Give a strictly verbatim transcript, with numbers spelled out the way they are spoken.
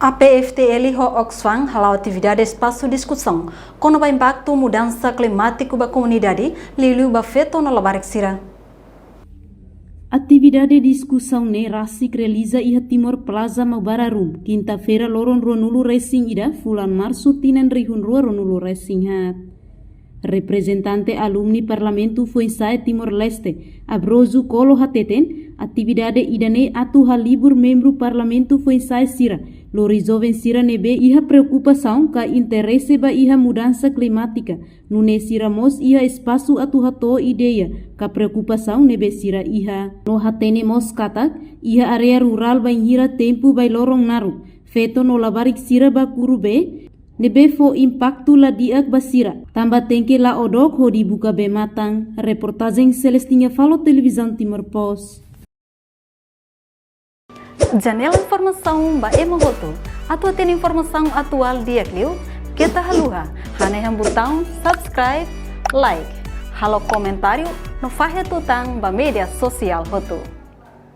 A P F T L ho Oxfam hala'o atividade espasu diskusaun kona-ba impaktu mudansa klimátiku ba komunidade, liuliu ba feto no labarik sira. Atividade diskusaun ne'e rasik realiza iha Timor Plaza Maubara Room, kinta-feira loron ruanulu resin ida, fulan Marsu tinan rihun rua ruanulu resin haat. Reprezentante alumni Parlamentu Foinsa'e Timor-Leste, Abrozu Kolo hateten, atividade ida-ne'e atu halibur membru Parlamentu Foinsa'e sira, lori joven sira ne'ebé iha preokupasaun ka interese ba iha mudansa klimátika, nune'e sira mós iha espasu atu hato'o ideia ka preokupasaun ne'ebé sira iha. No hatene mós katak, iha área rurál bainhira tempu bailoron naruk, feto no labarik sira bá kuru bee, ne'ebé fó impaktu la di'ak ba sira, tanba tenke la'o dook hodi buka bee-matan. Reportajen Celestina Falo, Televizaun Timor Post. Janela informasaun ba ema hotu. Atu hatene informasaun atuál di'ak liu, keta haluha hanehan butaun subscribe, like, halo komentáriu no fahe tutan ba média sosiál hotu.